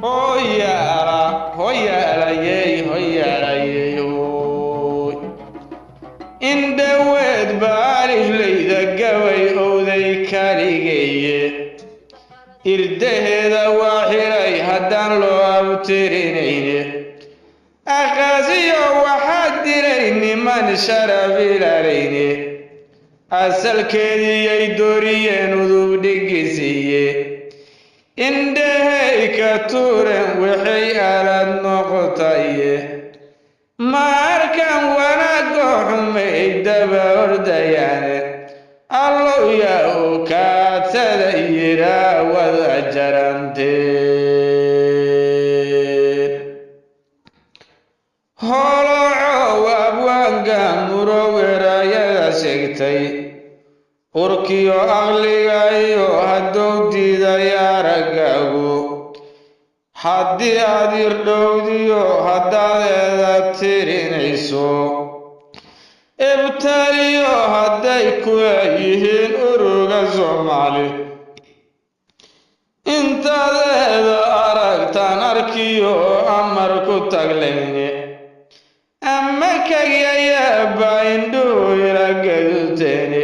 Hoyaala hoyaalayey hoyaalayey hooy. Indhaweed baaliflayda gabay owday kaligeeye, irdaheeda waa xiray haddaan loo abtirinayne. Aqaasiyo waxaad dilay niman sharaf ilaalayne, asalkeediiyay dooriyeen udub dhigisiiye. Indhahay ka tuureen waxay aalad noqotaye, ma arkan wanaagoo xumay daba ordayaane. Allow yaa u kaadsada yiraa wada jaranteen. Holocow abwaanka murowerayada sheegtay, urkiyo aqliga iyo hadduu diiday araggaagu, haddii aad irdhowdiyo haddaad eeda tirinayso, ibtaliyo hadday kula yihiin uruga Soomaali, intaad eeda aragtaan arkiyo amar ku taglayne. Ama kagyayaaba indhuhu ila gaduteene,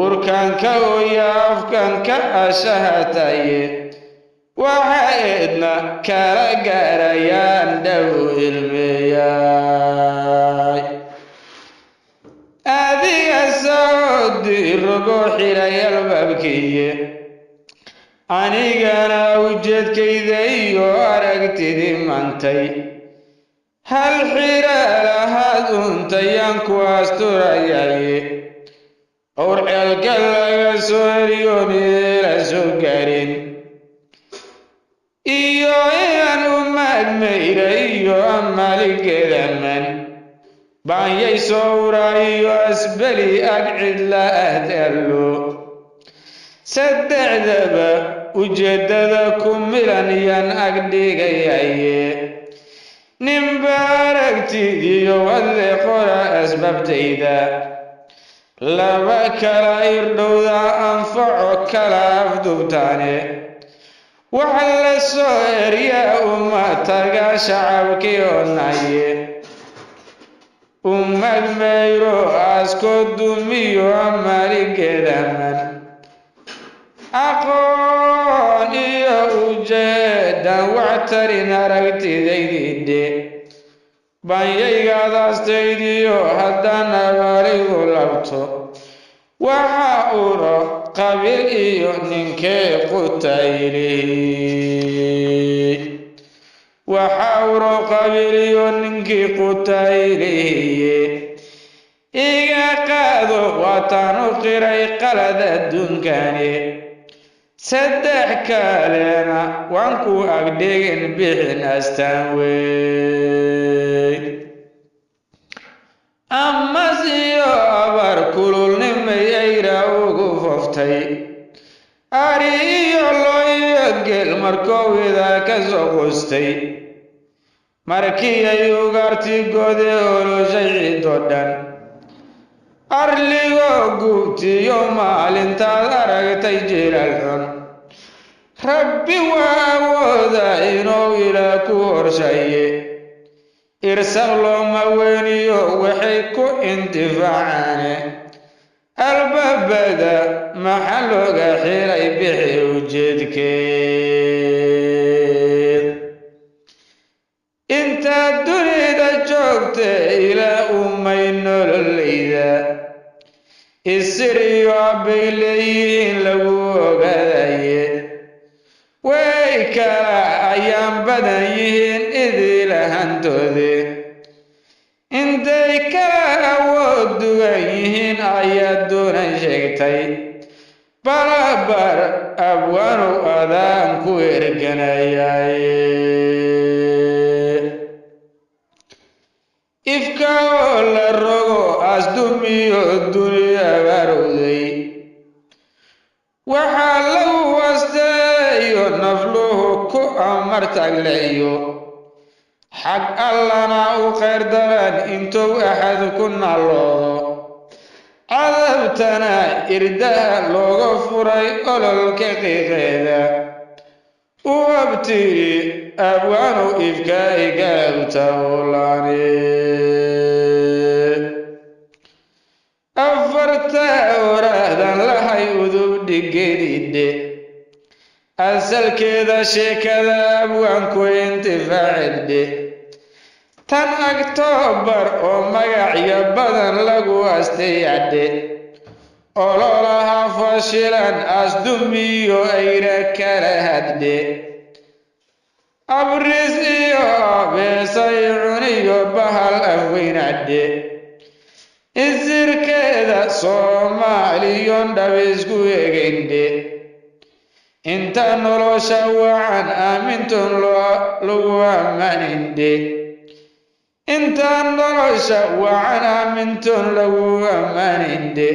urkanka oya afkan ka ashahataye, waxa eedna kala gaarayaan dhow ilmeeyay. Adiga sacoodi rogo xiray albaabkiiye, anigana ujeedkayda iyo aragtidii mantay hal xira lahaad untayaan ku asturayaye. Owr ceelka laga soo heliyoon ila soo gaarin iyo inaan u maagmayra iyo amaligeedaman baanyay sowra iyo asbeli ag cidla ahdaallo, saddexdaba ujeeddada ku milan yaan ag dhigayaye. Ninba aragtidiyo wadle qora asbaabtayda, laba kala irdhowda anfaco kala afdubtaane. Waxa la soo eryaa uma taga shacabkii onaye, ummad mayro asko dumiyo amaligeedaman aqoon iyo ujeedan wax tarin aragtidaydidhe. Banyaygaadaastaydiyo haddaan abaaligu labto, waxa uro qabiil iyo ninkee qutaylihi, waxa uro qabiil iyo ninkii qutaylihiye. Iga qaado waataan u qiray qalad adduunkani, saddex kalena waan ku agdhigin bixin astaan weyn. Amas iyo abar kululnimay ayra ugu foftay, ari iyo loo iyo geel markowida ka soo qustay, markii ay ugaarti gode oloshay ciidoo dhan, arligoo gubtiyo maalintaad aragtay jilaal xun. Rabbi waa awooda inuu ilaah ku horshaye, irsaq looma weyniyo waxay ku intifaacaane. Albaabada maxaa looga xiray bixi ujeedkeed? Intaad dunida joogta ilaa umay nololeyda, isir iyo abbay leeyihiin lagu ogaadaye. Way kala ayaan badan yihiin idilahantoode, intay kala awood dugan yihiin ayaa doonan sheegtay. Balabar abwaanow adaan ku erganayaye. Ifka oo la rogo asdumiyo duniya barowday, waxaa lagu wasteeyo nafluhu ku amartagleeyo, xag allana u khayr daran intuu axad ku naloodo. Cadabtana irdaha looga furay ololka qiiqeeda, U abtiri abwaanu ifka igalabtawlane. Afarta oraahdan lahay udub dhigedidhe, asalkeeda sheekada abwaanku intifaacedhe. Tan Aktoobar oo magacyo badan lagu astayadhe, ololaha fashilan asdumiyo ayra kala hadhe, abris iyo abeesay cuniyo bahal afweynadhe. Isirkeeda Soomaaliyon dhab isku egayndhe, inta nolosha wacan aamintun lagu ammaanindhe, inta nolosha wacan aamintun lagu ammaanindhe.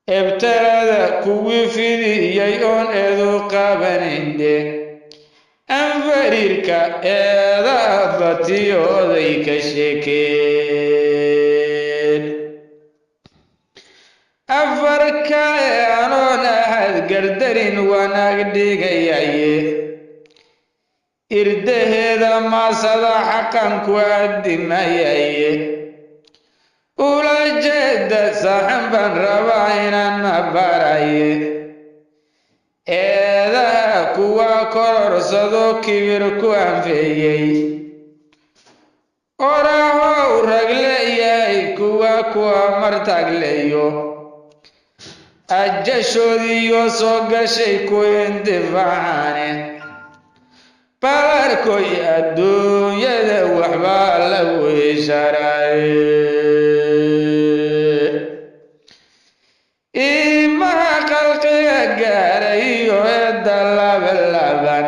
Ebtalada kuwii fidiyey oon eedu qabanindhe, anfariirka eeda batiyo oday ka sheekeen. Afar kale anoon ahad gardarin wanaag dhigayaye, irdaheeda maasada xaqan ku addimayaye. Ula jeeda saxan baan rabaa inaan mabaraye, eedaha kuwa kororsado kibir ku anfeeyey. Orahow rag leeyahay kuwa kuwa martagleeyo, ajashoodiiyo soo gashay ku intifaacane. Balarkoy adduunyada waxbaa lagu isharaaye. Iimaha qalqiga gaaray iyo eedda labanlaban,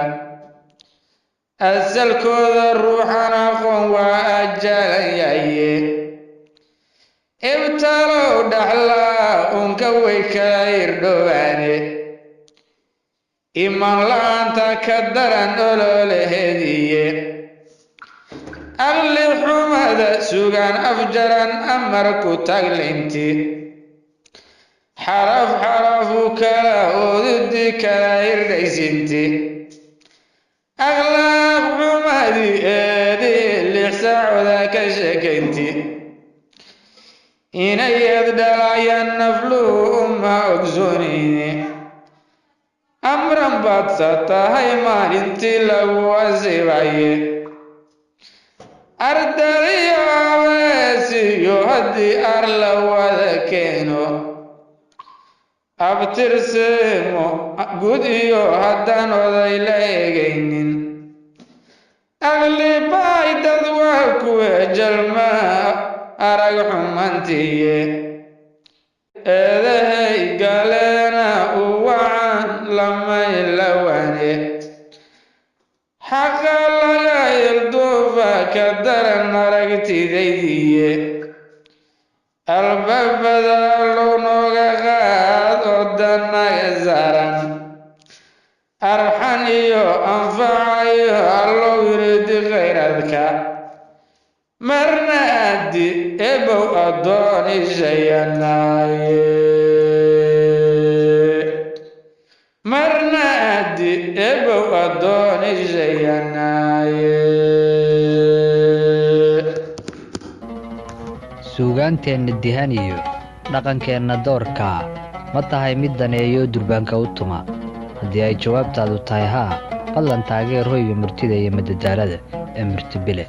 asalkooda ruuxan aqoon waa ajalan yaye. Ibtalow dhaxlaa unka way kala irdhowaane, iman la-aanta ka daran ololaheediye. Aqli xumada sugaan afjaran amar ku taglaynti, xaraf xarafu kala oodidi kala irdhaysinti. Akhlaaq xumadii eedii 6 saacoda ka sheekaynti, inay eed dhalayaan nafluhu uma ogsoonayne. Amran baadsa tahay maalintii lagu asibaye, ardaliyo abeesiyo haddii ar la wada keeno. Abtirseemo guud iyo haddaan oday la eegaynin, aqlibaay dad waa kuwa jalmaa arag xumantiye. Eedahay galeena u wacan lamay lawane, xaqa laga ilduufa ka daran aragtidaydiye. Albaabada allow nooga qaad oo danaga saaran, arxan iyo anfacayo allow yiridi khayraadka. Marna addi ebow addoon ishayanaaye, marna addi ebow addoon ishayanaaye. Suugaanteenna dihan iyo dhaqankeenna doorkaa ma tahay mid daneeyo durbaanka u tuma? Haddii ay jawaabtaadu tahay haa, fadlan taageer hoyga murtida iyo madadaalada ee Murtibile.